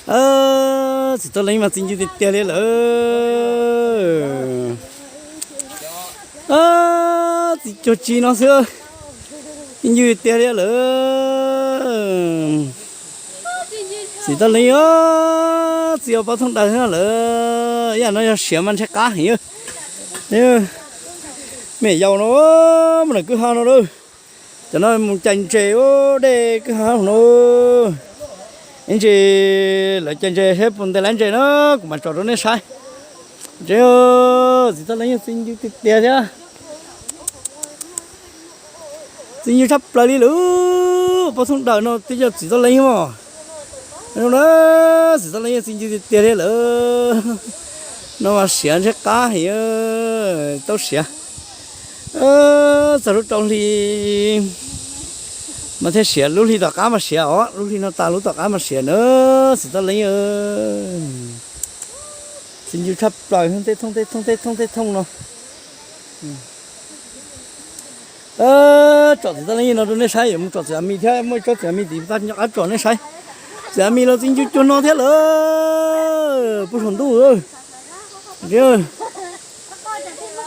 Txiv Txoj Leeb mas txi ncw tiag tiag li lawm. Txi cuag tsi no xwb, txi ncw tiag tiag li lawm. Txiv Txoj Leeb, txi ua pob thooj daws thiab lawm. Ib yam no yog siav mas ntshe qab heev. Me nyuam yaus no mus nram kwj ha no lawm. Cov no mus cais ntses ua dej kwj ha no. Ib ntsis lawv cais ntses seb puas ntes lawv ntses na, kuv mam tsom rau nej saib. Ntses, Txiv Txoj Leeb yeej txi ncw tiag tiag thiab. Txi ncw tshaj plaws li lawm. Pob thooj daws no twb yog Txiv Txoj Leeb mog. No na, Txiv Txoj Leeb yeej txi ncw tiag tiag li lawm. No mas siav ntshe qab heev, tau siav. Txog lub rau hli mas thiaj siav, lub hli tom qab mas siav os, lub hli no tas lub tom qab mas siav na. Txiv Txoj Leeb, txi ncw tshaj plaws tej thooj tej thooj tej thooj tej thooj no. Tsom Txiv Txoj Leeb no rau nej saib, yuav mus tsom txiv a mi thiab, muaj ib tsob txiv a mi tim tab nyuam qab tsom nej saib. Txiv a mi los txi ncw cuag no thiab lawm. Puag saum ntuj.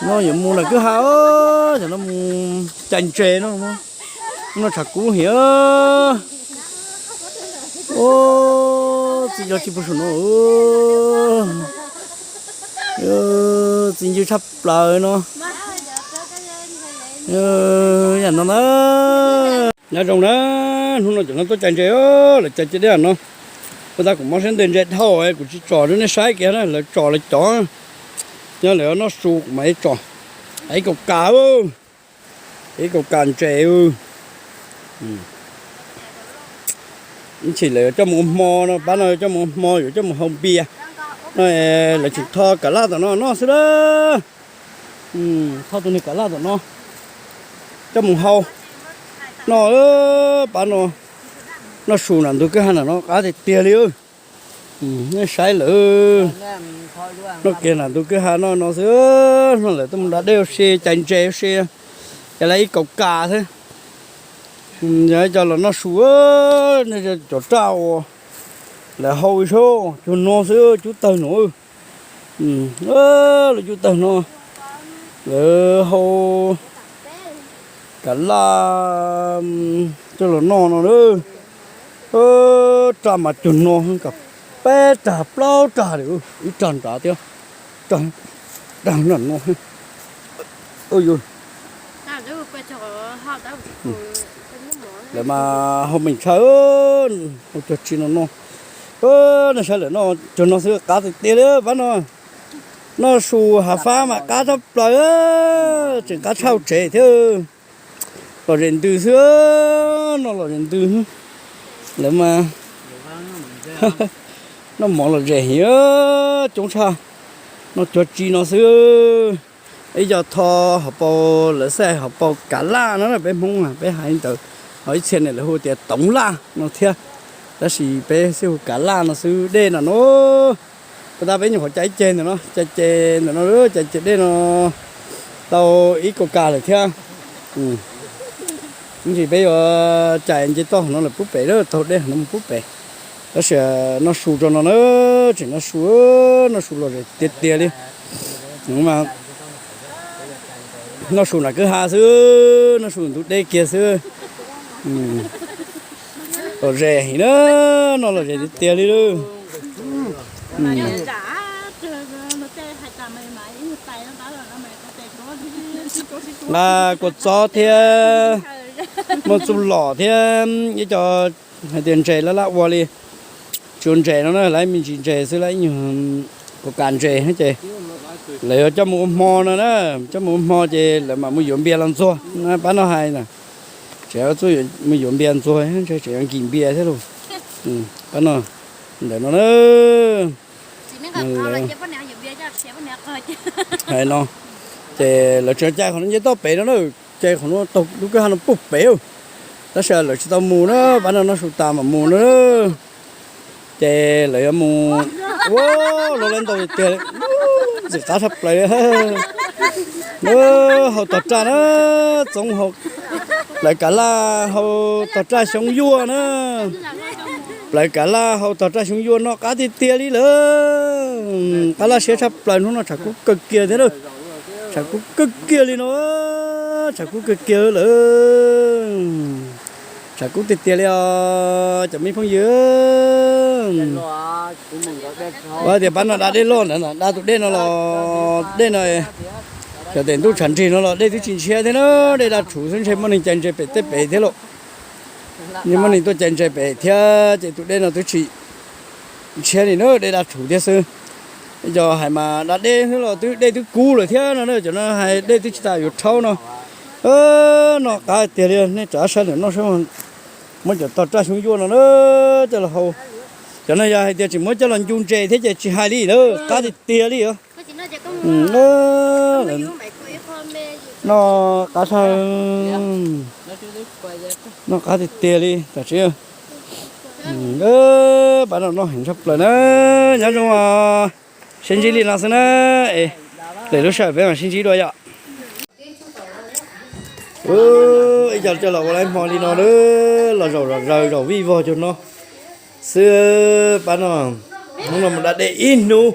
No yuav mus nram kwj ha, cov no mus cais ntses no. No tshav kub heev. Txi ncw tshaj plaws no. Yam no na. Nyob zoo na, hnub no cov no tuaj cais ntses, lawv cais cia deb no. Puag ta kuv mob siab ntes ntses dhau, kuv tsis tsom rau nej saib kiag na, lawv tsom lawv cov. Nyob lawv noj su kuv mam li tsom. Ib kaus kas, ib kaus kas ntses. Ib chim lawv yuav coj mus ua hmo no, pab no yuav coj mus ua hmo, yuav coj mus hau npias. No lawv tseem tho kav laj tom no noj xwb lawm. Tho tus niag kav laj tom no coj mus hau noj. Pab no noj su nram ntug kwj ha nram no qab tiag tiag li. Nej saib lawm, noj kiag nram ntug kwj ha no no xwb. No lawv tuaj mus da dej ua si, cais ntses ua si, cais lawv ib kaus kas thiab. Yog cov los noj su, cov raj uas lawv hau ib sab cuag no xwb, cub tawg no. Lawv cub tawg no, lawv hau kav laj coj los noj no. Raj mas cuag no, peb rag plaub rag li, ib rag nrad thiab, rag nram no. Lawv mas hau meem tshaj, hau cuag tsi no no. Nej saib lawm no, cuag no xwb qab tiag tiag li pab no. Noj su hav fab mas qab tshaj plaws, tseem qab tshaj tsev thiab. Lom zem ntws xwb, no lom zem ntws. Lawv mas noj mov lom zem heev, coob tshaj. Noj cuag tsi no xwb. Ib co tho hauv paus, lawv xaij hauv paus kav laj no, peb Hmoob peb hais li ntawd, ho ib txhia ne lawv hu tias toov laj no thiab, tab sis peb xaij hu kav laj no xwb. Dej no no, puag ta peb nyuam qhuav cais ib ceg ntawm no, cais ceg ntawm no, cais ceg dej no tau ib kaus kas lawm thiab. Ib ntsis peb yuav cais nce toj hauv no lawm pub pem, taug dej hauv no mus pub pem. Tab sis noj su rau no na, tseem noj su, noj su lom zem tiag tiag li. Noj su nram kwj ha xwb, noj su ntug dej kiag xwb. Lom zem heev na, no lom zem tiag tiag li lawm. Nqa kua txob thiab, muaj txuj lom thiab, ib co hais tias ntses laj laj ua li, tsis ua ntses no na, lawv me ntsis ntses xwb, lawv ib nyuag kaus kas ntses ces lawv yuav coj mus ua hmo no na, coj mus ua hmo ces lawv mam mus yuav npias los ntxuag na, pab no hais na. Tseem yuav mus yuav npias ntxuag, ntshe tseem yuav nkim npias thiab lauj. Pab no, ntawm no na. Hais no, ces lawv tseem cais qhov no nce toj pem no na, cais qhov no taug lub kwj ha no pub pem. Tab sis lawv tsis tau mus na, pab no noj su tas mam mus na. Ces lawv yuav mus, ua, los lawv ntau tiag, ntxim qab tshaj plaws. Hau tog raj na, Txoov hau, lawv kav laj hau tog raj xyoob yuaj na. Plawv kav laj hau tog raj xyoob yuaj noj qab tiag tiag li lawm. Qab laj siab tshaj plaws, hnub no tshav kub kawg kiag thiab na. Tshav kub kawg kiag li no, tshav kub kawg kiag lawm. Tshav kub tiag tiag li os cov me phooj ywg. Ua tias pab no da dej loj ntawd, da tus dej no los, dej no, cov tes ntuj tshav nrig no los dej twb tsis ntshiab thiab na, dej daj rhuv xwb, ntshe muaj neeg cais ntses pem tej pem thiab lauj. Ntshe muaj neeg tuaj cais ntses pem thiab ces tus dej no twb tsis ntshiab li na, dej daj rhuv thiab xwb. Cov hais mas da dej xwb los twb dej twb kub lawm thiab no na, cov no hais dej twb tsis tas yuav rhaub no. Noj qab tiag li, nej rov sab ntawm no saib, muab cov tog raj xyoob yuaj no na coj los hau. Cov no yog hais tias tseem muab coj los ncu ntses thiab ces tsis hais li lawm, qab tiag tiag li os. Noj qab tshaj, noj qab tiag tiag li tam sim. Pab no noj heev tshaj plaws na, nyob zoo os. Sib ntsib li no xwb na, es lwm lub sij hawm peb mam sib ntsib dua yom. Ib co coj los ua laib hmo li no, los zaum zom zaws zaum vij vog cuag no xwb pab no. Hnub no mus da dej ib hnub,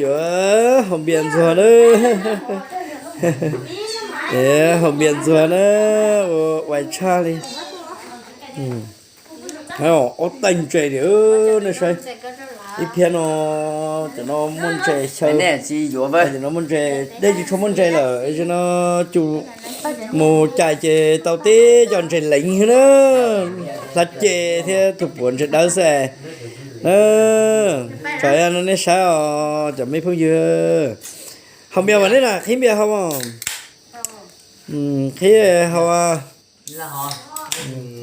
yuav haus npias ntxuag na. Haus npias ntxuag na, ua ua tshaj li. Ob teeg ntses li, nej saib. Ib phiab no, cov no muaj ntses xyaw, cov no muaj ntses, dej tsis tshua muaj ntses lawm, no cus mus cais ces tau tib co ntses leev xwb na, hlab ce thiab tus puav ntses dawb xwb. Tsam no nej saib os cov me phooj ywg, haus npias mas nej na, qhib npias haus, qhib haus,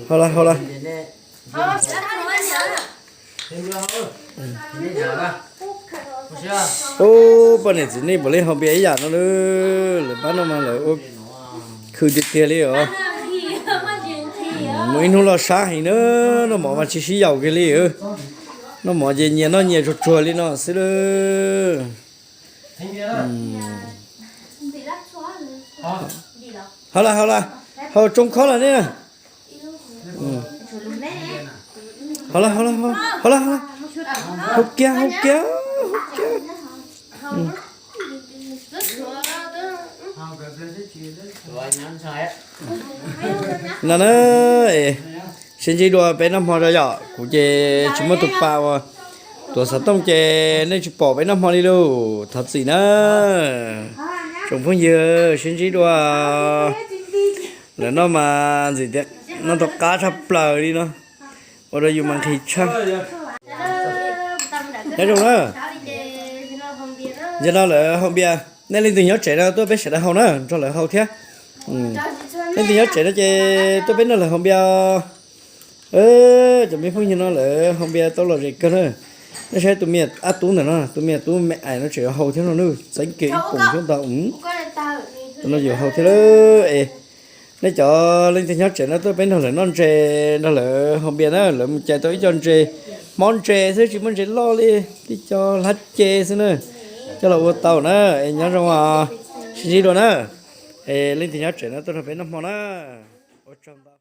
haus las haus las. Ub, poj niam txiv nej puav leej haus npias ib yam no lawm, lawv pab no mas lawv ua khw tiag tiag li os. Mus ib hnub loj sab heev na, noj mov mas tsis sib yaum kiag li. Noj mov ces nyias noj nyias tsuag tsuag li no xwb lawm. Haus las haus las, haus tsoo khob los ne. Haus las haus las, haus kiag haus kiag, haus kiag. No na, sib ntsib dua peb noj hmo rau yom, kuv ces tsis muaj tus pa uas tuav xov tooj ces nej tsis pom peb noj hmo li lauj, thov txim na. Tsoom phooj ywg sib ntsib dua, lawv noj mas ntxim tias noj tau qab tshaj plaws li no, ua rau yus mas nqhis tshaj. Nyob zoo na, yog no lawv haus npias, nej leej twg nyob tsev no tuaj peb sawv daws haus na, nrog lawv haus thiab. Leej twg nyob tsev no ces tuaj peb nrog lawv haus npias. Cov me phooj ywg no lawv haus npias tau lom zem kawg na. Nej saib tus me ab tub ntawm no, tus me ab tub me ais no tseem yuav haus thiab no na, txeeb kiag ib poom xwb ntag. Tus no yuav haus thiab lawm es. Nej cov leej twg nyob tsev no tuaj peb nrog lawv noj ntses, nrog lawv haus npias na, lawv mus cais tau ib co ntses, hmob ntses xwb tsis muaj ntses loj li, tib co hlab ce xwb na, coj los ua tau na. Es nyob zoo os, sib ntsib dua na. Es leej twg nyob tsev no tuaj nrog peb noj hmo na. Ua tsaug.